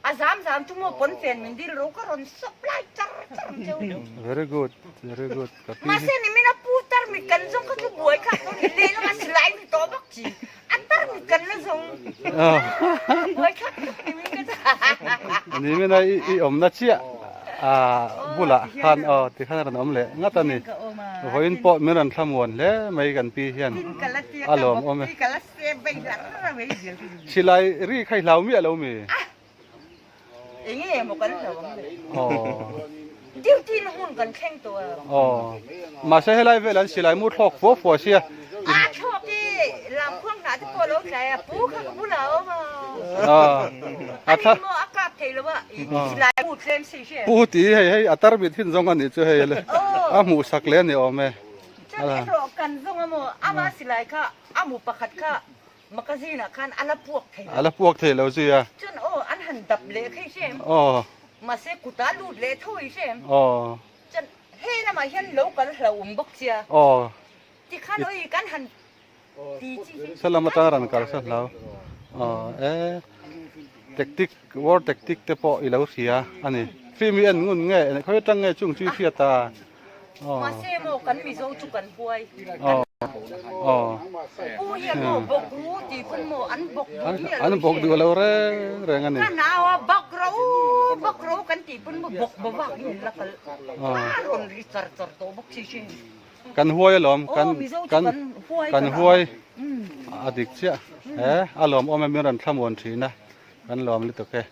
A zam zam chu maw pawn fen min dil ro ka rawn sawp lai char char ang cheu. Very good, very good. Ka pi hi. Mahse nimin a pu tar mit kan zawng kha chu buai thlak dawn ni lehlam a silai ni tawh bawk chi. A tar mit kan la zawng. Buai thlak tuk nimin ka chu. Nimin a i awmna chiah a bulah khan aw tikhan a rawn awm leh ngat a ni. Vawiin pawh min rawn thlamuan hle mai kan pi hian a lawmawm e. Silai ri kha i hlau miah lo mi? Enge emaw kan hlau ang le. Duty na hmun kan thleng tawh a. Aw. Mahse helai vel an silai mu thlawk fua fua sia. A thlawk i lamkhuang hnah te pawh a lo tlai a, pu kha ka bulah a awm a. A Ani maw a kap thei lo a, silai mu tlem si hria. Pu ti hei hei a tarmit hin zawng a nih chu hei le. A hmuh sak le a ni awm e. Chuan erawh kan zawng a maw ama silai kha A mu pakhat kha magazine ah khan a la puak thei lo. A la puak thei lo zui a. Chuan aw an han dap leh kha i hre em? Aw. Mahse kutah lut leh tho i hre em? Aw. Chuan he lamah hian lo kal hlauhawm bawk chia. Aw. Tikhan awi kan han ti chi hi. Saw lam atang ran kal saw hlau. Aw e tactic war tactic te pawh i lo hria a ni. Film hi en ngun nge khawi atang nge chung chu i hriat a. Mahse maw kan Mizo chu kan huai. Pu hian maw bawk ru tih pawn maw an bawk duh miah lo An bawk duh lo reng reng a ni. Ka nau a bawk ro bawk ro kan tih pawn maw bawk bawak in la kal a rawn ri char char tawh bawk si hrin. Kan huai alawm kan kan kan huai a dik chiah he a lawmawm e min rawn thlamuan thin a kan lawm lutuk e.